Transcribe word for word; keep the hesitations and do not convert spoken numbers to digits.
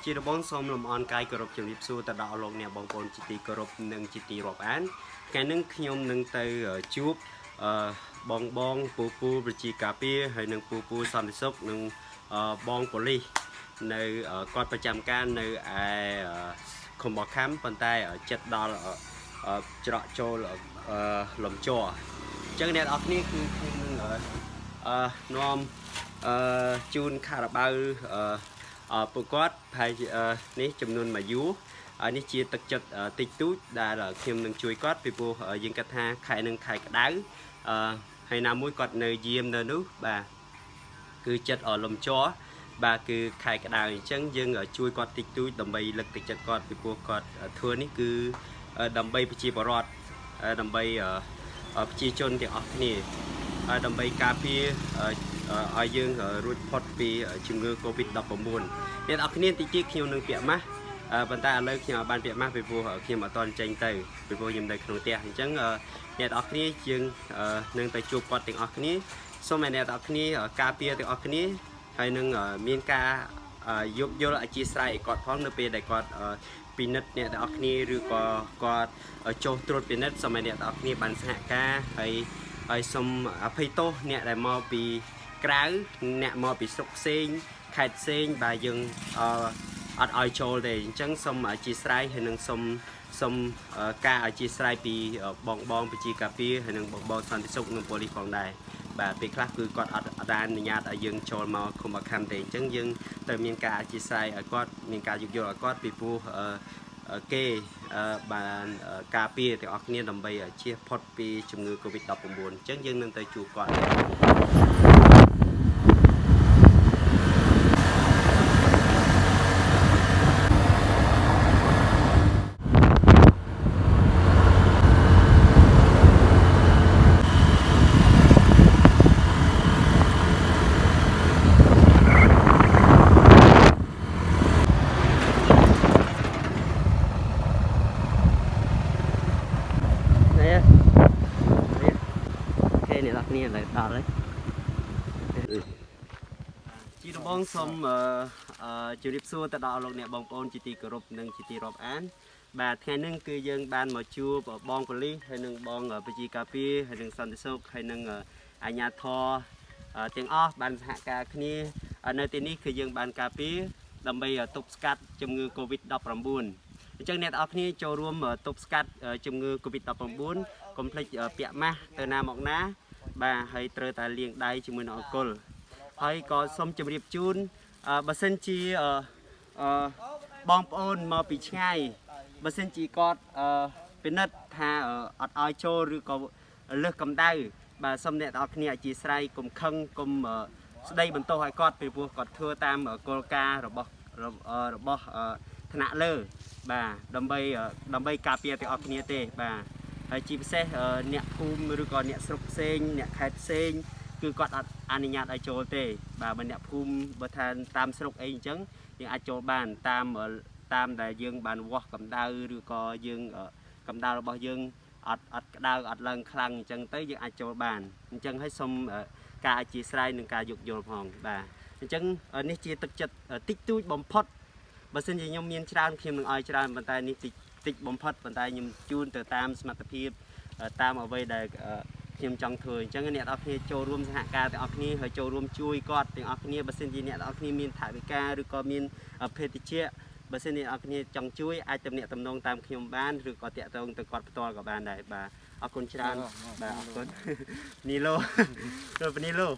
Či rơbong sôm lŏm ơn kâo kơrup čơmrip su tơdă lŏk anai ƀơ̆ng ƀôn či ti kơrup nơ̆ng či ti rup an. Kơ nơ̆ng kơñum nơ̆ng tơ, ơ, čup, ơ, ƀơ̆ng ƀơ̆ng pô pô pơči kơ pia, hơi nơ̆ng pô pô săn ti suk nơ̆ng, ơ, ƀơ̆ng pôlis. Nơ̆ng, ơ, kơt pơčăm kơ nơ̆ng ai, ơ, khŏm ƀơ̆ng khăm pơntai, ơ, čet dal, ơ, ơ, črăk čôl, ơ, lŏm čô. Čang net ăt ni kơ, kơ nơ̆ng, ơ, ơ, nuăm, ơ, čun khă rơbao, ơ, ơ, pơkơt, phai, ơ, ni čơmnŭn mă yua. Ơ, ni či tơčet, ơ, tĭč tui, đa lŏ kơñum nơ̆ng čui kơt, pơpŭ, ơ, jing kơ tha, khai nơ̆ng khai kơdao, ơ, hơi nao mui kơt nơ̆ng jim nơ̆ng nuh, ba. Kơ čet ơ lŏm čô, ba kơ khai kơdao, čang jing, ơ, čui kơt tĭč tui, đăm ƀai lơ̆k tơčet kơt, pơpŭ kơt, ơ, thua ni kơ, ơ, đăm ƀai pơči pơrot, ơ, đăm ƀai, ơ, ơ, pơči čun ti ăt ni. Ơ, đăm ƀai kơ pia, ơ, ơ, ơ, jing, ơ, ruč phŏt pi, ơ, čơmngư Covid đăp pơmŭn. Net ăt ni ti či kơñum nơ̆ng pia mah, ơ, pơntai lơi kơñum ƀan pia mah, pơpŭ, ơ, kơñum ăt tŏn čang tơ, pơpŭ kơñum đai kơnung teh. Čang, ơ, net ăt ni jing, ơ, nơ̆ng tơ čup kơt ti ăt ni. Sôm net ăt ni, ơ, kơ pia ti ăt ni. Hơi nơ̆ng, ơ, min kơ, ơ, yŭk yŭl či srai kơt phŏng nơ̆ng pia đai kơt, ơ, pơnit net ăt ni rư̆ kơ kơt, ơ, čô trut pơnit sôm net ăt ni ƀan sah kơ, hơi, hơi sôm, ơ, phai tŏ net đai mâo pi krao, net mâo pi suk sing, khai sing, ba jing, ơ, ăt ai čôl đe, čang sôm, ơ, či srai hơi nơ̆ng sôm sôm, ơ, kơ či srai pi, ơ, ƀơ̆ng ƀơ̆ng pơči kơ pia, hơi nơ̆ng ƀơ̆ng ƀơ̆ng săn ti suk nơ̆ng pôlis phŏng đai. Ba, pia klă kơ kơt ăt, ăt đan nơñat, ơ, jing čôl mâo khŏm ƀơ̆ng khăm đe. Čang jing tơ min kơ či srai, ơ, kơt, min kơ yŭk yŭl, ơ, kơt, pơpŭ, ơ, ơ, kơ, ơ, ƀan, ơ, kơ pia ti ăt ni đăm ƀai, ơ, či phŏt pi čơmngư Covid đăp pơmŭn. Čang jing nơ̆ng tơ čup kơt. Ơ, net ăt ni lơi đa lơi. Či rơbong sôm, ơ, ơ, čơrip su tơdă lŏk net ƀơ̆ng ƀôn či ti kơrup nơ̆ng či ti rup an. Ba, tha nơ̆ng kơ jing ƀan mâo čup, ƀơ̆ng pôlis, hơi nơ̆ng ƀơ̆ng, ơ, pơči kơ pia, hơi nơ̆ng săn ti suk, hơi nơ̆ng, ơ, aña thŏ, ơ, ti ăt ƀan sah kơ ni, ơ, nơ̆ng ti ni kơ jing ƀan kơ pia, đăm ƀai, ơ, tŭp skat čơmngư Covid đăp pơmŭn. Čang net ăt ni čô ruăm, ơ, tŭp skat, ơ, čơmngư Covid đăp pơmŭn, kơmplĕč, ơ, pia mah, tơ na mŏk na, ba hơi trơ ta liêng đai čơmngư nŏ kul. Hơi kơ sôm čơrip čun, ơ, ba sĭn či, ơ, ơ, ƀơ̆ng ƀôn mâo pi čơngai, ba sĭn či kơt, ơ, pơnit tha, ơ, ăt ai čôl rư̆ kơ lơ̆k kơdao, ba sôm net ăt ni či srai kơ̆m khăng kơ̆m, ơ, sơdai bơntô hơi kơt pơpŭ kơt thua tam, ơ, kôl ka rơbah, rơ-, ơ, rơbah, ơ, tơnă lơ, ba, đăm ƀai, ơ, đăm ƀai kơ pia ti ăt ni đe, ba. Hơi či pơseh, ơ, net phŭm rư̆ kơ net suk sing, net khai sing, kơ kơt ăt anai nhat ai čôl đe, ba, ba net phŭm, ba tha tam suk ih čang, jing ai čôl ƀan, tam, ơ, tam đa jing ƀan wơ̆t kơdao rư̆ kơ jing, ơ, kơdao rơbah jing, ăt, ăt kơdao, ăt lăng khăng, čang tơ jing ai čôl ƀan. Čang hơi sôm, ơ, kơ či srai nơ̆ng kơ yŭk yŭl phŏng, ba. Čang, ơ, ni či tơčet, ơ, tĭč tui ƀơ̆ng phŏt. Ba sĭn jing kơñum min čran, kơñum nơ̆ng ai čran, pơntai ni tĭč, tĭč ƀơ̆ng phŏt, pơntai kơñum čun tơ tam smat tơ phip, ơ, tam ơ ƀai đai, ơ, kơñum čang thua. Čang net ăt ni čô ruăm sah kơ ti ăt ni, hơi čô ruăm čui kơt ti ăt ni, ba sĭn jing net ăt ni min tha bi ka, rư̆ kơ min, ơ, phe ti čiă, ba sĭn net ăt ni čang čui, ai tơm net tơm nong tam kơñum ƀan, rư̆ kơ tĕ tong tơ kơt pơtol kơ ƀan đai, ba. Ơ kơ̆n čran, ơ, ơ, ba, ơ kơ̆n. Pơni lu. Lu pơni lu.